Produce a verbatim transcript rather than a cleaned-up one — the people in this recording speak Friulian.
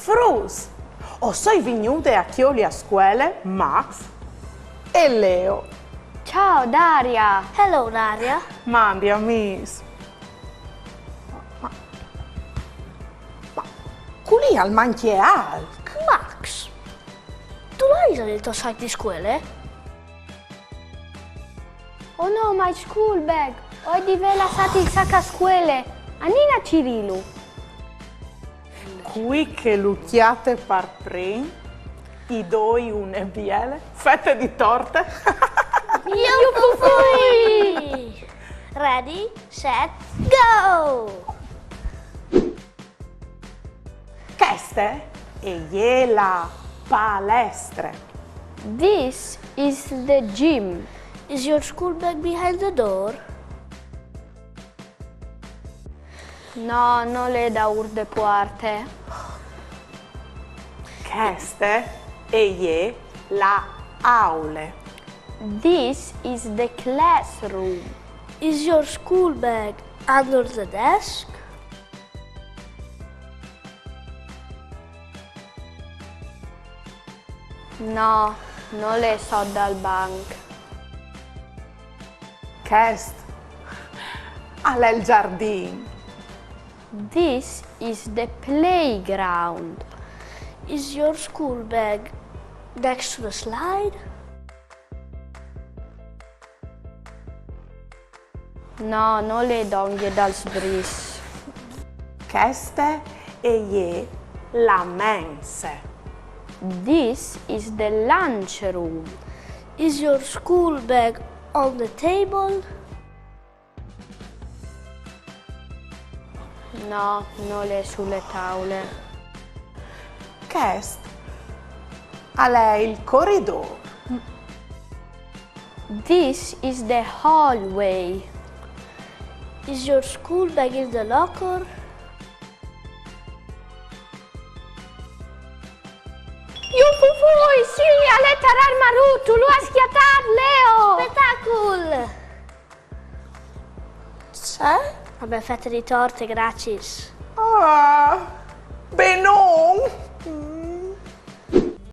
Fruts! O soi vignude a cjoli a scuele Max e Leo. Ciao Daria! Hello Daria! Mandi amîs! Ma, ma culì al mancje alc! Max, tu lu âs il to sac di scuele? Oh no, my school bag! O ai di vê lassât il sac a scuele! Anìn a cirîlu! Cui che lu cjate par prin, i doi une biele fete di torte. Iupufui! Ready, set, go! Cheste e je la palestre. This is the gym. Is your school bag behind the door? No, nol è daûr de puarte. Cheste e je la aule. This is the classroom. Is your school bag under the desk? No, nol è sot dal banc. Chest al è il zardin. This is the playground. Is your school bag next to the slide? No, nol è dongje dal sbrîs. Cheste e je la mense. This is the lunchroom. Is your school bag on the table? No, nol è su la taule. Chest al è il coridôr. This is the hallway. Is your school bag in the locker? Iupufui, sì, al è tar armâr, tu lu âs cjatât, Leo! Spetacul! Ce? Une biele fete di torte, graciis. Ah, benon!